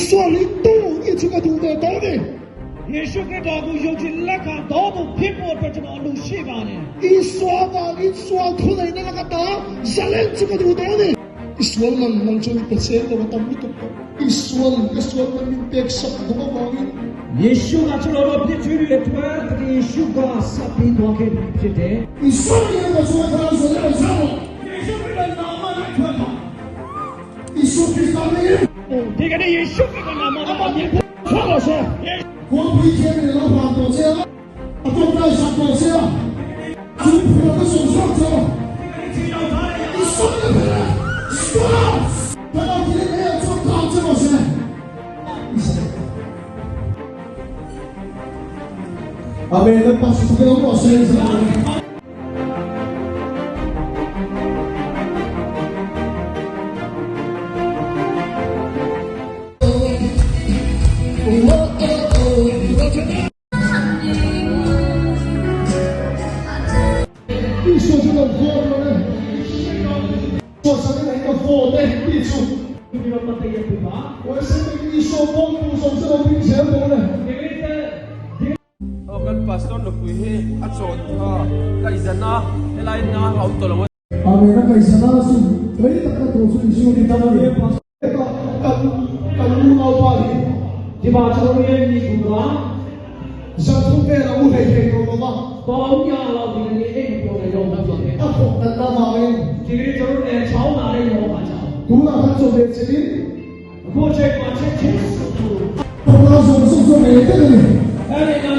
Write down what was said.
Isua ringtu nih chu ka duh ve tawh a ni. ယေရှုခရစ်တော်ကိုယုံကြည်လက်ခံတော်သူဖြစ်ဖို့အတွက်ကျွန်တော်အလိုရှိပါတယ် Isua vangin sual thuneihna laka ta zalen chu ka duh tawh a ni. I sual man nang chuan i pe cheng lo a tam lutuk tawh. I sual ka sual man min pek sak duh avangin. ယေရှုကကျွန်တော်တို့ပြည့်ကျွေးတဲ့အတွက်တကယ်ယေရှုကဆက်ပြီးသွားခဲ့ပြီဖြစ်တယ် Isua nih a chuan thlarau zalen an zam a. ယေရှုခရစ်တော်နာမနဲ့ထွက်ပါ Isua Krista nih. ဒီကနေ့ယေရှုခရစ်တော်နာမနဲ့အမြင့်ထွက်ပါစေ Khualpui thiam in a lo hlan tawh che a, a tawngtai sak tawh che a, chu phuah ka zawng zawng che a, i sawi na ber e, stop! Thlarau thilin hei ah chuan kang che rawh se. Amen, Lalpa chu fakin awm rawh se. Isua chu lo vote lo e. Suasang in hei ka vote e tih chu. Huaisen takin Isua vote tur zawng chu lo ding zel dawn e. Aw kan pastor nupui hi a chawn kha kaihzan a helai na a awm tawh lo a. Amen a kaihzan a chu rei tak na tawh chu Isua ni ta a ni. Heta kan kan unaupa hi zan thum vel a mu hlei thei tawh lo va. A thawk natna avangin tunah khan chawhmeh chelin Thawkna zawng zawng chu a ngei vek a ni.